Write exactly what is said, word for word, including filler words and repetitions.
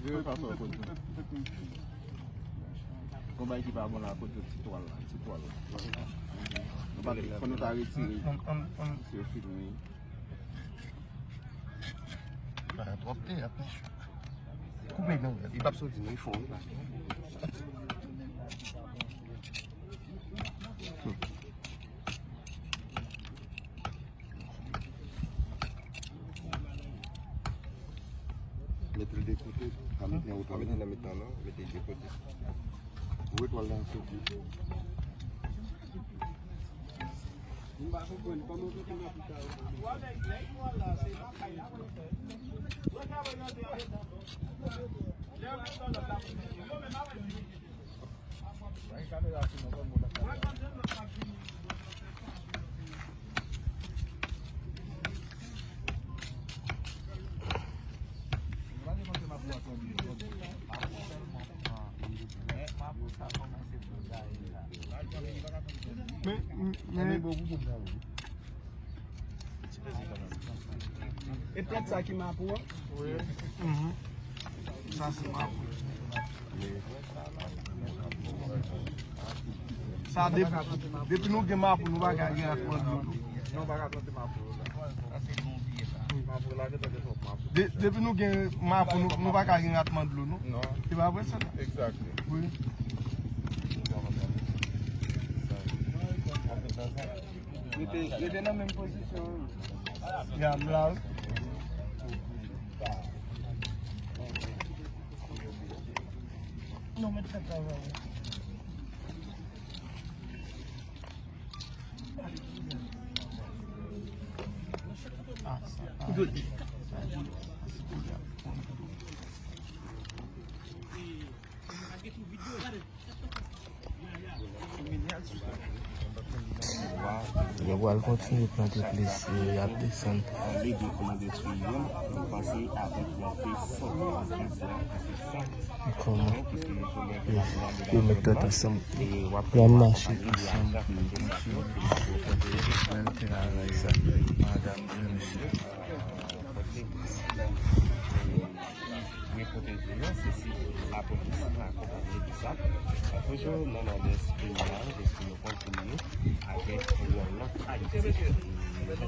Vire fason kote. Gon bagay ki pa bon la, kote ti twal la, ti twal la. Nou pa, fò nou ta retire. Se yo filme. Twòp teyat, mesye. Koupe non, li p ap soti non, li fò wi. Mete l de kote, pa mete anwo twal, mete nan mitan non, mete l de kote. Wout wè l nan kote. M pa konprann kòman w mete nan pita. Men, men, e plant sa ki mapou an? Wi. Mhm. Sa se mapou. Sa depi, depi nou gen mapou, nou pa ka gen ratman dlo tou. Non, pa ka plante mapou yo la. Mapou la, gen tande twòp mapou. De-, depi nou gen mapou, nou, nou pa ka gen ratman dlo, non? Non. Se pa vre, sa? Exactly. Wi. Rete, rete nan menm pozisyon. Ya, m la, wi. Non, men fè travay. Yo pral kontinye plante plis, e, y ap desann. Kòman? E, yo met tèt ansanm. Y ap mache ansanm pou yo kontinye plante travay sa. Madanm James. Mwen pwopoze yo, se si lapolis pa akonpanye de sa. Toujou nan nòdès peyi a, jis pou nou kontinye avèk yon lòt aktivite.